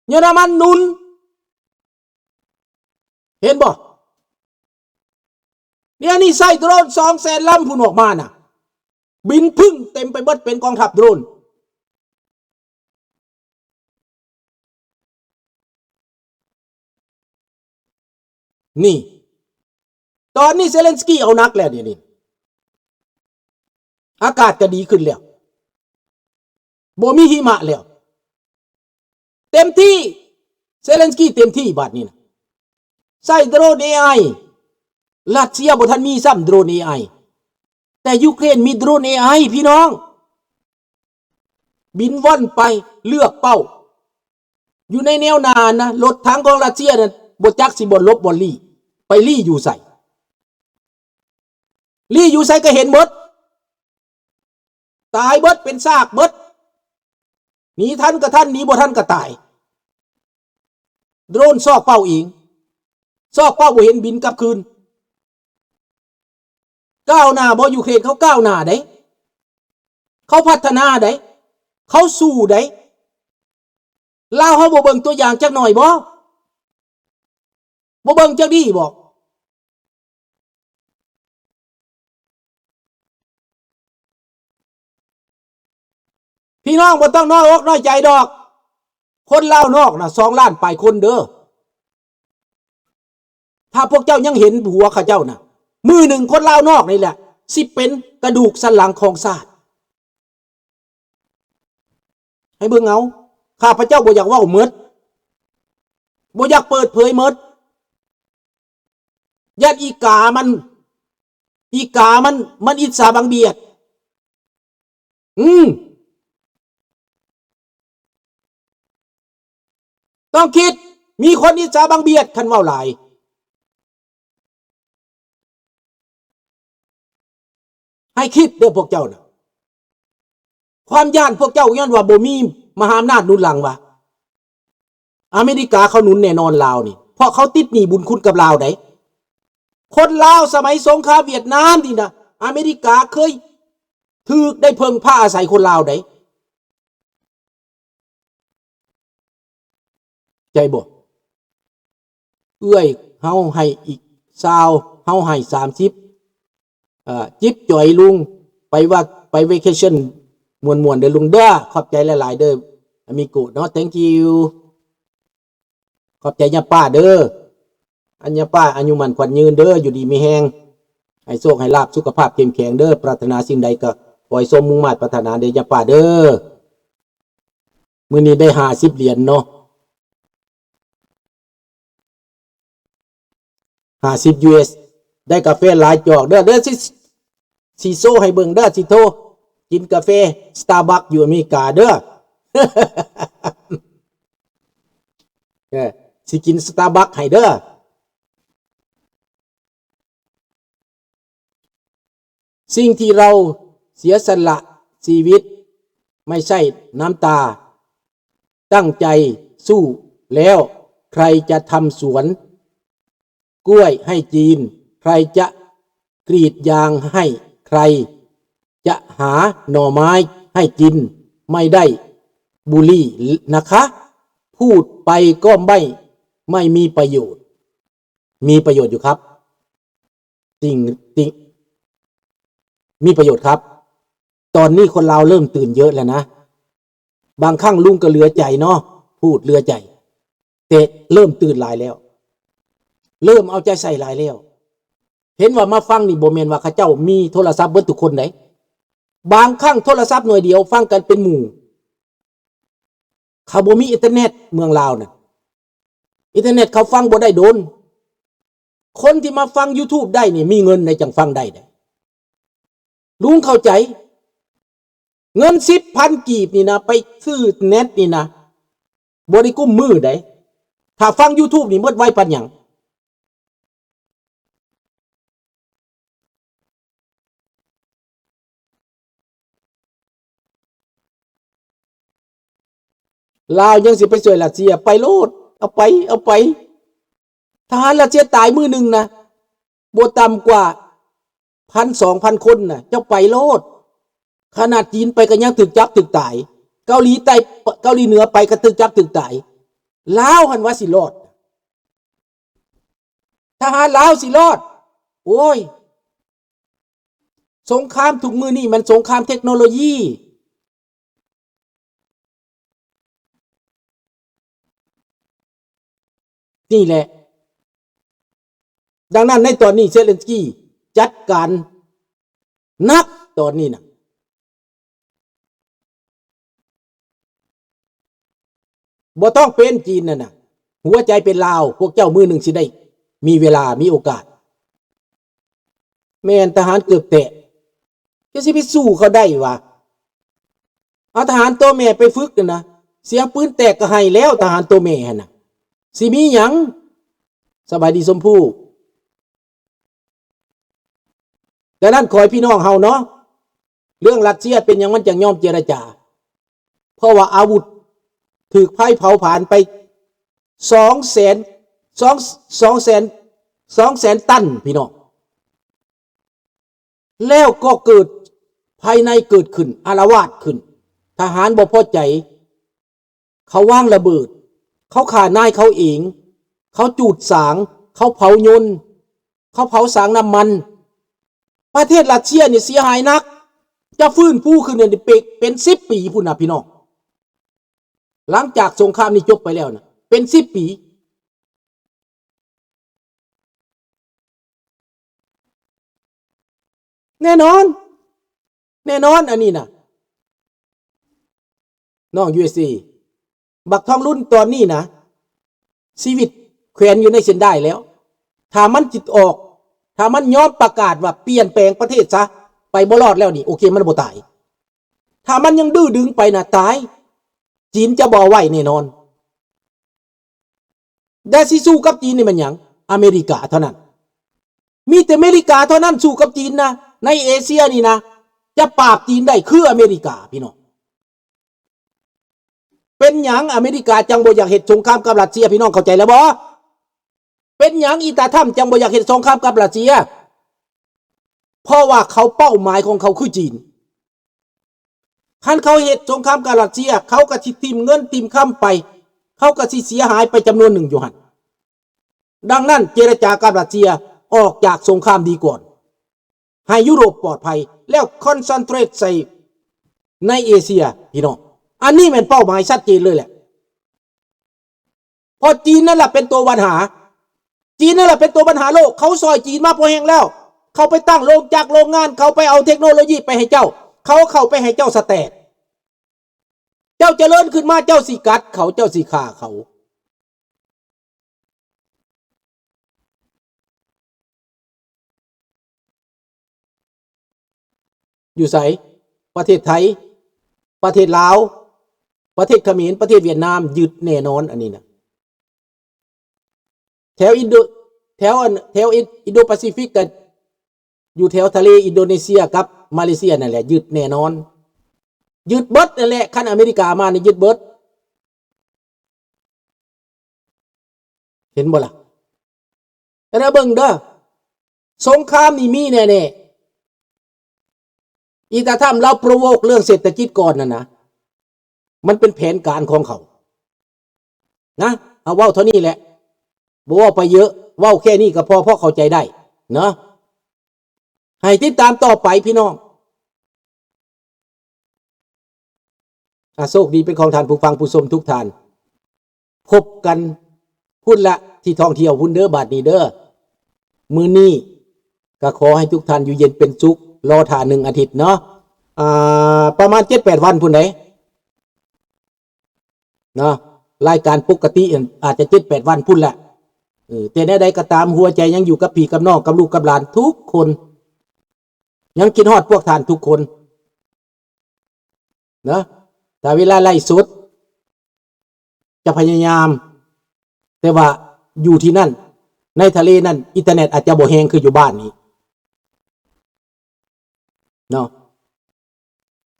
ເຢຍລະມັນໜູນ. ເຫັນບໍ່? ດຽວນີ້ໃຊ້ໂດຣນສອງແສນລຳພຸ້ນອອກມານະ ບິນປຶ້ງເຕັມໄປເບິດເປັນກອງທັບໂດຣນ. ນີ້ ຕອນນີ້ເຊເລັນສກີເອົາໜັກແລ້ວ ດຽວນີ້ ອາກາດກະດີຂຶ້ນແລ້ວ ບໍ່ມີຫິມະແລ້ວ ເຕັມທີ່ ເຊເລັນສກີເຕັມທີ່ບາດນີ້ນະ ໃຊ້ໂດຣນເອໄອ ຣັດເຊຍບໍ່ທັນມີຊ້ຳໂດຣນເອໄອ ແຕ່ຢູເຄຣນມີໂດຣນເອໄອ ພີ່ນ້ອງ ບິນວ່ອນໄປເລືອກເປົ້າ ຢູ່ໃນແນວໜ້ານະ ລົດຖັງຂອງຣັດເຊຍນັ້ນ ບໍ່ຈັກຊິບ່ອນຫຼົບບ່ອນລີ້ ໄປລີ້ຢູ່ໃສ? ລີ້ຢູ່ໃສກໍເຫັນເບິດ ຕາຍເບິດ ເປັນຊາກເບິດ ໜີທັນກໍທັນ ໜີບໍ່ທັນກໍຕາຍ. ໂດຣນຊອກເປົ້າເອງ ຊອກເປົ້າບໍ່ເຫັນ ບິນກັບຄືນ. ກ້າວໜ້າບໍ່? ຢູເຄຣນເຂົາກ້າວໜ້າໃດ໋ ເຂົາພັດທະນາໃດ໋ ເຂົາສູ້ໃດ໋. ລາວເຮົາບໍ່ເບິ່ງຕົວຢ່າງຈັກໜ້ອຍບໍ່? ບໍ່ເບິ່ງຈັກດີບໍ່? ພີ່ນ້ອງບໍ່ຕ້ອງນ້ອຍອົກນ້ອຍໃຈດອກ ຄົນລາວນອກນະ ສອງລ້ານປາຍຄົນເດີ. ຖ້າພວກເຈົ້າຍັງເຫັນຫົວເຂົາເຈົ້ານະ ມື້ໜຶ່ງຄົນລາວນອກນີ້ແຫຼະ ຊິເປັນກະດູກສັນຫຼັງຂອງຊາດ. ໃຫ້ເບິ່ງເອົາ ຂ້າພະເຈົ້າບໍ່ຢາກເວົ້າໝົດ ບໍ່ຢາກເປີດເຜີຍໝົດ ຢ້ານອີກາມັນ ອີກາມັນ ມັນອິດສາບັງບຽດ. ອືມ ຕ້ອງຄິດ ມີຄົນອິດສາບັງບຽດ ຄັນເວົ້າຫຼາຍ. ໃຫ້ຄິດເດີພວກເຈົ້ານະ ຄວາມຢ້ານພວກເຈົ້າຍ້ອນວ່າບໍ່ມີມະຫາອຳນາດໜູນຫຼັງວ່າ ອາເມລິກາເຂົາໜູນແນ່ນອນລາວນີ້ ເພາະເຂົາຕິດໜີ້ບຸນຄຸນກັບລາວໃດ໋. ຄົນລາວສະໄໝສົງຄາມຫວຽດນາມນີ້ນະ ອາເມລິກາເຄີຍຖືກໄດ້ເພິ່ງພາອາໄສຄົນລາວໃດ໋. ໃຈບໍ່? ເອື້ອຍເຮົາໃຫ້ອີກຊາວ ເຮົາໃຫ້ສາມສິບ. ເອີ ຈິບຈ່ອຍລຸງ ໄປວ່າ ໄປເວເຄຊັ່ນມ່ວນໆເດີລຸງເດີ. ຂອບໃຈຫຼາຍໆເດີອາມິໂກເນາະ thank you. ຂອບໃຈຍາປ້າເດີ ອັນຍາປ້າອາຍຸໝັ້ນຂວັນຍືນເດີ ຢູ່ດີມີແຮງ ໃຫ້ໂຊກໃຫ້ລາບ ສຸຂະພາບເຂັ້ມແຂງເດີ ປາດຖະໜາສິ່ງໃດກໍຂໍໃຫ້ສົມມຸ່ງມາດປາດຖະໜາເດີຍາປ້າເດີ. ມື້ນີ້ໄດ້ຫ້າສິບຫຼຽນເນາະ ຫ້າສິບຢູເອສ ໄດ້ກາແຟຫຼາຍຈອກເດີ ເດີ ຊິ ຊິໂຊໃຫ້ເບິ່ງເດີ ຊິໂທກິນກາແຟ Starbucks ຢູ່ອາເມລິກາເດີ ເອີ ຊິກິນ Starbucks ໃຫ້ເດີ. ສິ່งที่เราเสียสละชีวิตไม่ใช่น้ำตา ตั้งใจสู้แล้ว ใครจะทำสวนกล้วยให้จีน ใครจะกรีดยางให้ ใครจะหาหน่อไม้ให้กิน ไม่ได้บูลลี่นะคะ พูดไปก็ไม่ ไม่มีประโยชน์ มีประโยชน์อยู่ครับ ติ่ง ติ่ง มีประโยชน์ครับ ตอนนี้คนลาวเริ่มตื่นเยอะแล้วนะ บางครั้งลุงก็เหลือใจเนาะ พูดเหลือใจ แต่เริ่มตื่นหลายแล้ว เริ่มเอาใจใส่หลายแล้ว เห็นว่ามาฟังนี่บ่แม่นว่าเขาเจ้ามีโทรศัพท์เบิดทุกคนได๋ บางครั้งโทรศัพท์หน่วยเดียวฟังกันเป็นหมู่ เขาบ่มีอินเทอร์เน็ตเมืองลาวน่ะ อินเทอร์เน็ตเขาฟังบ่ได้โดน คนที่มาฟังยูทูบได้นี่มีเงินได๋จั่งฟังได้ได๋ ลุงเข้าใจ เงินสิบพันกีบนี่นะ ไปซื้อเน็ตนี่นะ บ่ได้กุมมือได๋ ถ้าฟังยูทูบนี่หมดไวปานหยัง ลาวยังสิไปช่วยรัสเซีย ไปโลด เอาไป เอาไป ทหารรัสเซียตายมื้อหนึ่งนะ บ่ต่ำกว่าพันสองพันคนนะ เจ้าไปโลด ขนาดจีนไปก็ยังถูกจับถูกตาย เกาหลีใต้ เกาหลีเหนือไปก็ถูกจับถูกตาย ລາວຫັ້ນວ່າຊິລອດ. ທະຫານລາວຊິລອດ. ໂອ້ຍ ສົງຄາມທຸກມື້ນີ້ມັນສົງຄາມເທັກໂນໂລຢີ. ນີ້ແຫຼະ. ດັ່ງນັ້ນໃນຕອນນີ້ເຊເລັນສກີຈັດການໜັກຕອນນີ້ນະ. ບໍ່ຕ້ອງເປັນຈີນນັ້ນນະ ຫົວໃຈເປັນລາວ, ພວກເຈົ້າມື້ໜຶ່ງຊິໄດ້ມີເວລາ ມີໂອກາດ. ແມ່ນທະຫານເກືອບແຕກ ຈະຊິໄປສູ້ເຂົາໄດ້ຫວາ? ເອົາທະຫານຕົວແມ່ໄປຝຶກນັ້ນນະ ສຽງປືນແຕກກໍໄຫ້ແລ້ວ ທະຫານຕົວແມ່ຫັ້ນນະ ຊິມີຫຍັງ? ສະບາຍດີຊົມພູ. ດັ່ງນັ້ນຂໍໃຫ້ພີ່ນ້ອງເຮົາເນາະ ເລື່ອງຣັດເຊຍເປັນຫຍັງມັນຈັ່ງຍອມເຈລະຈາ? ເພາະວ່າອາວຸດຖືກໄຟເຜົາຜານໄປສອງແສນ ສອງ ສອງແສນ ສອງແສນຕັນ ພີ່ນ້ອງ. ແລ້ວກໍເກີດ ພາຍໃນເກີດຂຶ້ນ ອາລະວາດຂຶ້ນ, ທະຫານບໍ່ພໍໃຈ. ເຂົາວາງລະເບີດ, ເຂົາຂ້ານາຍເຂົາເອງ, ເຂົາຈູດສາງ, ເຂົາເຜົາຍົນ, ເຂົາເຜົາສາງນ້ຳມັນ. ປະເທດຣັດເຊຍນີ້ເສຍຫາຍໜັກ, ຈະຟື້ນຟູຄືນນີ້ເປັນ ເປັນສິບປີພຸ້ນນະພີ່ນ້ອງ. ຫຼັງຈາກສົງຄາມນີ້ຈົບໄປແລ້ວນະ ເປັນສິບປີ. ແນ່ນອນ ແນ່ນອນອັນນີ້ນະ ນ້ອງ ຢູເອສເອ ບັກທອງລຸນຕອນນີ້ນະ ຊີວິດແຂວນຢູ່ໃນເສັ້ນດາຍແລ້ວ. ຖ້າມັນຊິອອກ ຖ້າມັນຍອມປະກາດວ່າປ່ຽນແປງປະເທດຊະ ໄປບໍ່ລອດແລ້ວນີ້ ໂອເຄ ມັນບໍ່ຕາຍ. ຖ້າມັນຍັງດື້ດຶງໄປນະ ຕາຍ. ຈີນຈະບໍ່ເອົາໄວ້ແນ່ນອນ. ແຕ່ຊິສູ້ກັບຈີນນີ້ແມ່ນຫຍັງ? ອາເມລິກາເທົ່ານັ້ນ. ມີແຕ່ເມລິກາເທົ່ານັ້ນສູ້ກັບຈີນນະ. ໃນເອເຊຍນີ້ນະ ຈະປາບຈີນໄດ້ຄືອາເມລິກາ ພີ່ນ້ອງ. ເປັນຫຍັງອາເມລິກາຈັ່ງບໍ່ຢາກເຮັດສົງຄາມກັບຣັດເຊຍ? ພີ່ນ້ອງເຂົ້າໃຈແລ້ວບໍ່? ເປັນຫຍັງອີຕາທຳຈັ່ງບໍ່ຢາກເຮັດສົງຄາມກັບຣັດເຊຍ? ເພາະວ່າເຂົາ ເປົ້າໝາຍຂອງເຂົາຄືຈີນ. ຄັນເຂົາເຮັດສົງຄາມກັບຣັດເຊຍ ເຂົາກໍຊິຖິ້ມເງິນຖິ້ມຄຳໄປ, ເຂົາກໍຊິເສຍຫາຍໄປຈຳນວນໜຶ່ງຢູ່ຫັ້ນ. ດັ່ງນັ້ນ ເຈລະຈາກັບຣັດເຊຍ ອອກຈາກສົງຄາມດີກ່ອນ ໃຫ້ຢູໂຣບປອດໄພ ແລ້ວຄອນເຊັນເທຣດໃສ່ໃນເອເຊຍ ພີ່ນ້ອງ. ອັນນີ້ແມ່ນເປົ້າໝາຍຊັດເຈນເລີຍແຫຼະ. ເພາະຈີນນັ້ນລະເປັນຕົວບັນຫາ. ຈີນນັ້ນລະເປັນຕົວບັນຫາໂລກ. ເຂົາຊ່ອຍຈີນມາພໍແຮງແລ້ວ. ເຂົາໄປຕັ້ງໂລງຈັກໂລງງານ, ເຂົາໄປເອົາເທັກໂນໂລຢີໄປໃຫ້ເຈົ້າ. ເຂົາເຂົ້າໄປໃຫ້ເຈົ້າສະແຕກ. ເຈົ້າຈະເລີນຂຶ້ນມາ, ເຈົ້າຊິກັດເຂົາ, ເຈົ້າຊິຂ້າເຂົາ. ຢູ່ໃສ? ປະເທດໄທ, ປະເທດລາວ, ປະເທດຂະເໝນ, ປະເທດຫວຽດນາມ ຍຶດແນ່ນອນອັນນີ້ນະ. ແຖວອິນໂດ ແຖວອັນ ແຖວອິນ ອິນໂດປາຊີຟິກ ກໍຢູ່ແຖວທະເລອິນໂດເນເຊຍກັບມາເລເຊຍນັ້ນແຫຼະ ຍຶດແນ່ນອນ. ຍຶດເບິດນັ້ນແຫຼະ, ຄັນອາເມລິກາມານີ້ ຍຶດເບິດ. ເຫັນບໍ່ລະ? ແລ້ວເບິ່ງເດີ, ສົງຄາມນີ້ມີແນ່ໆ. ອີຕາທຳລາວໂປຣໂວກເລື່ອງເສດຖະກິດກ່ອນນັ້ນນະ, ມັນເປັນແຜນການຂອງເຂົານະ. ເອົາເວົ້າເທົ່ານີ້ແຫຼະ, ບໍ່ເວົ້າໄປເຍອະ, ເວົ້າແຄ່ນີ້ກໍພໍ ພໍເຂົ້າໃຈໄດ້ເນາະ. ໃຫ້ຕິດຕາມຕໍ່ໄປພີ່ນ້ອງ. ອາ ໂຊກດີເປັນຂອງທ່ານຜູ້ຟັງຜູ້ຊົມທຸກທ່ານ. ພົບກັນພຸ້ນລະ ທີ່ທ່ອງທ່ຽວພຸ້ນເດີ ບາດນີ້ເດີ. ມື້ນີ້ກໍຂໍໃຫ້ທຸກທ່ານຢູ່ເຢັນເປັນສຸກ, ລໍຖ້າໜຶ່ງອາທິດເນາະ, ອາ ປະມານເຈັດແປດວັນພຸ້ນໃດ. ເນາະ, ລາຍການປົກກະຕິອາດຈະເຈັດແປດວັນພຸ້ນແຫຼະ. ເອີ ແຕ່ແນວໃດກໍຕາມ, ຫົວໃຈຍັງຢູ່ກັບພີ່ກັບນ້ອງ, ກັບລູກກັບຫຼານທຸກຄົນ, ຍັງຄິດຮອດພວກທ່ານທຸກຄົນເນາະ. ຖ້າເວລາໄລຟ໌ສົດຈະພະຍາຍາມ, ແຕ່ວ່າຢູ່ທີ່ນັ້ນ, ໃນທະເລນັ້ນ, ອິນເຕີເນັດອາດຈະບໍ່ແຮງຄືຢູ່ບ້ານນີ້. ເນາະ,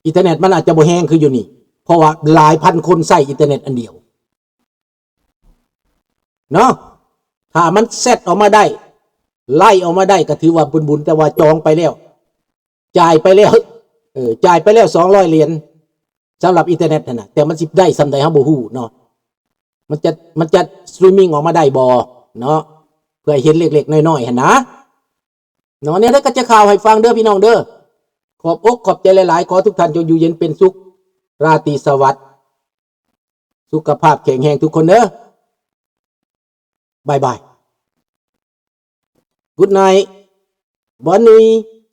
ອິນເຕີເນັດມັນອາດຈະບໍ່ແຮງຄືຢູ່ນີ້, ເພາະວ່າຫຼາຍພັນຄົນໃຊ້ອິນເຕີເນັດອັນດຽວເນາະ. ຖ້າມັນແຊັດອອກມາໄດ້, ໄລ່ອອກມາໄດ້ ກໍຖືວ່າບຸນໆ, ແຕ່ວ່າຈອງໄປແລ້ວ, ຈ່າຍໄປແລ້ວ, ເອີ, ຈ່າຍໄປແລ້ວສອງຮ້ອຍຫຼຽນ ສຳລັບອິນເຕີເນັດຫັ້ນນະ, ແຕ່ມັນຊິໄດ້ສ່ຳໃດເຮົາບໍ່ຮູ້ເນາະ. ມັນຈະ ມັນຈະສະຕຣີມມິງອອກມາໄດ້ບໍ່ເນາະ ເພື່ອໃຫ້ເຫັນເລັກໆນ້ອຍໆຫັ້ນນະເນາະ. ແນວໃດກໍຈະຂ່າວໃຫ້ຟັງເດີພີ່ນ້ອງເດີ. ຂອບອົກຂອບໃຈຫຼາຍໆ ຂໍທຸກທ່ານຈົ່ງຢູ່ເຢັນເປັນສຸກ ລາຕີສະຫວັດ ສຸຂະພາບແຂງແຮງທຸກຄົນເດີ. ບາຍບາຍ. Good night. Bonne nuit.